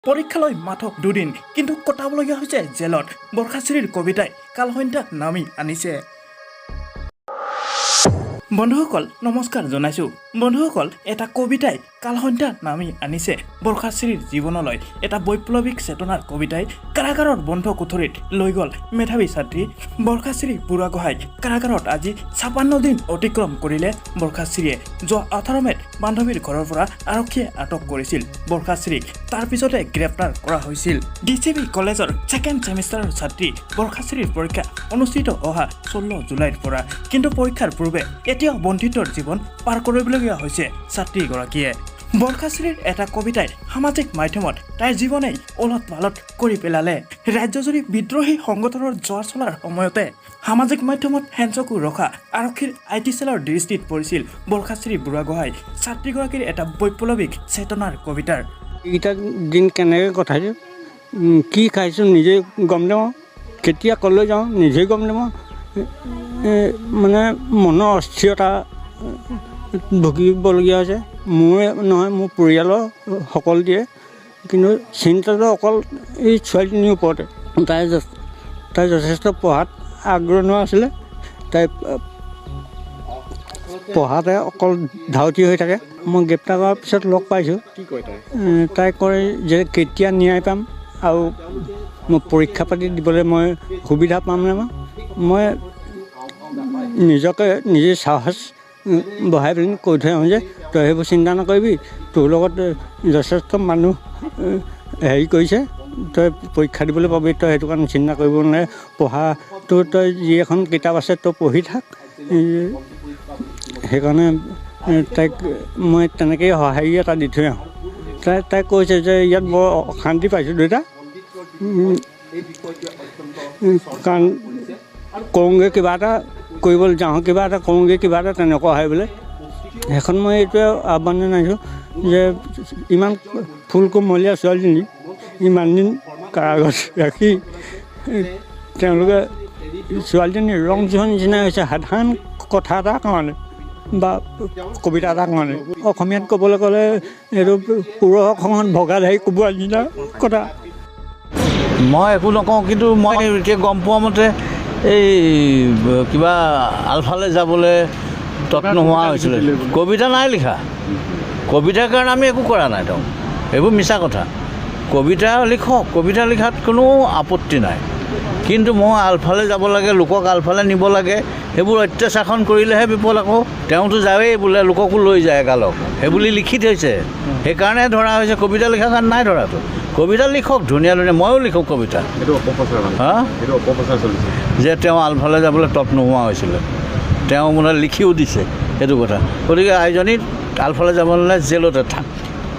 পৰীক্ষালৈ মাথো দুদিন, কিন্তু কটাবলগীয়া হৈছে জেলত। বৰ্ষাশ্ৰীৰ কবিতাই কালসন্ধ্যা নামি আনিছে। বন্ধুসকল, নমস্কাৰ জনাইছোঁ। বন্ধুসকল, এটা কবিতাই কালসন্ধ্যা নামি আনিছে বৰ্ষাশ্ৰীৰ জীৱনলৈ। এটা বৈপ্লৱিক চেতনাৰ কবিতাই কাৰাগাৰৰ বন্ধ কোঠৰীত লৈ গ'ল মেধাৱী ছাত্ৰী বৰ্ষাশ্ৰী বুঢ়াগোহাঁইক। কাৰাগাৰত আজি 56 দিন অতিক্ৰম কৰিলে বৰ্ষাশ্ৰীয়ে। যোৱা 18 মে'ত বান্ধৱীৰ ঘৰৰ পৰা আৰক্ষীয়ে আটক কৰিছিল বৰ্ষাশ্ৰীক। তাৰ পিছতে গ্ৰেপ্তাৰ কৰা হৈছিল। ডিচিবি কলেজৰ ছেকেণ্ড ছেমিষ্টাৰৰ ছাত্ৰী বৰ্ষাশ্ৰীৰ পৰীক্ষা অনুষ্ঠিত অহা 16 জুলাইৰ পৰা। কিন্তু পৰীক্ষাৰ পূৰ্বে এতিয়াও বন্দিত্বৰ জীৱন পাৰ কৰিবলগীয়া হৈছে ছাত্ৰীগৰাকীয়ে। বৰ্ষাশ্ৰীৰ এটা কবিতাই সামাজিক মাধ্যমত তাইৰ জীৱনেই ওলট পালট কৰি পেলালে। ৰাজ্যজুৰি বিদ্ৰোহী সংগঠনৰ জোৱাৰ চলাৰ সময়তে সামাজিক মাধ্যমত শেনচকু ৰখা আৰক্ষীৰ I T চেলৰ দৃষ্টিত পৰিছিল বৰ্ষাশ্ৰী বুঢ়াগোহাঁই ছাত্ৰীগৰাকীৰ এটা বৈপ্লৱিক চেতনাৰ কবিতাৰ। এইকেইটা দিন কেনেকৈ কটাইছোঁ, কি খাইছোঁ নিজেই গম নাপাওঁ, কেতিয়া ক'লৈ যাওঁ নিজেই গম নাপাওঁ। মানে মনৰ অস্থিৰতা ভুগিবলগীয়া হৈছে। মোৰে নহয়, মোৰ পৰিয়ালৰ সকলোটিৰে। কিন্তু চিন্তাটো অকল এই ছোৱালীজনীৰ ওপৰতে। তাই যথেষ্ট পঢ়াত আগ্ৰহ আছিলে। তাই পঢ়াতে অকল ধাউতি হৈ থাকে। মই গ্ৰেপ্তাৰ কৰাৰ পিছত লগ পাইছোঁ। কি কয় তাই? তাই কয় যে কেতিয়া ন্যায় পাম আৰু মই পৰীক্ষা পাতি দিবলৈ মই সুবিধা পাম নে? মই নিজকে নিজে সাহস বঢ়াই পেলাই কৈ থৈ আহোঁ যে তই সেইবোৰ চিন্তা নকৰিবি, তোৰ লগত যথেষ্ট মানুহ হেৰি কৰিছে, তই পৰীক্ষা দিবলৈ পাবি, তই সেইটো কাৰণে চিন্তা কৰিব নালাগে। পঢ়াটো তই যি এখন কিতাপ আছে তই পঢ়ি থাক। সেইকাৰণে তাইক মই তেনেকেই সঁহাৰি এটা দি থৈ আহোঁ। তাই কৈছে যে ইয়াত বৰ অশান্তি পাইছোঁ দেউতা, কাৰণ কৰোঁগৈ কিবা এটা কৰিবলৈ যাওঁ, কিবা এটা কৰোঁগৈ, কিবা এটা তেনেকুৱা হয় বোলে। সেইখন মই এইটোৱে আহ্বান জনাইছোঁ যে ইমান ফুল কুমলীয়া ছোৱালীজনী ইমান দিন কাৰাগাৰত ৰাখি তেওঁলোকে ছোৱালীজনী ৰং যোৱাৰ নিচিনা হৈছে, সাধাৰণ কথা এটাৰ কাৰণে বা কবিতা এটাৰ কাৰণে। অসমীয়াত ক'বলৈ গ'লে এইটো উৰহ খঙত ভগা ঢাৰি কোবোৱাৰ নিচিনা কথা। মই একো নকওঁ, কিন্তু মই এতিয়া গম পোৱা মতে এই কিবা আলফালে যাবলৈ তৎ নোহোৱা হৈছিলে। কবিতা নাই লিখা। কবিতাৰ কাৰণে আমি একো কৰা নাই তেওঁক, এইবোৰ মিছা কথা। কবিতা লিখক, কবিতা লিখাত কোনো আপত্তি নাই। কিন্তু মই আলফালে যাব লাগে, লোকক আলফালে নিব লাগে, সেইবোৰ অত্যাচাৰখন কৰিলেহে বিপদ আকৌ। তেওঁতো যাৱেই বোলে, লোককো লৈ যায় এগালক, সেইবুলি লিখি থৈছে, সেইকাৰণে ধৰা হৈছে। কবিতা লিখাৰ কাৰণে নাই ধৰাটো। কবিতা লিখক ধুনীয়া ধুনীয়া, ময়ো লিখোঁ কবিতা। সেইটো অপপ্ৰচাৰ মানে? হা? সেইটো অপপ্ৰচাৰ চলিছে। যে তেওঁ আলফালে যাবলৈ তৎ নোহোৱা হৈছিলে, তেওঁ মানে লিখিও দিছে সেইটো কথা। গতিকে আইজনী আলফালে যাব নালাগে, জেলতে থাক,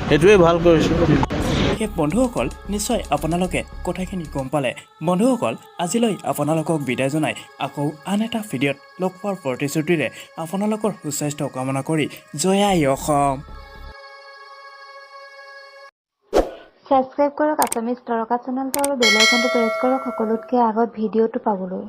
সেইটোৱে ভাল কৰিছে। গতিকে বন্ধুসকল, নিশ্চয় আপোনালোকে কথাখিনি গম পালে। বন্ধুসকল, আজিলৈ আপোনালোকক বিদায় জনাই আকৌ আন এটা ভিডিঅ'ত লগ পোৱাৰ প্ৰতিশ্ৰুতিৰে আপোনালোকৰ সুস্বাস্থ্য কামনা কৰি জয় আই অসম। ছাবস্ক্ৰাইব কৰক আছামিজ তাৰকা চেনেলটো আৰু বেল আইকনটো প্ৰেছ কৰক সকলোতকৈ আগত ভিডিঅ'টো পাবলৈ।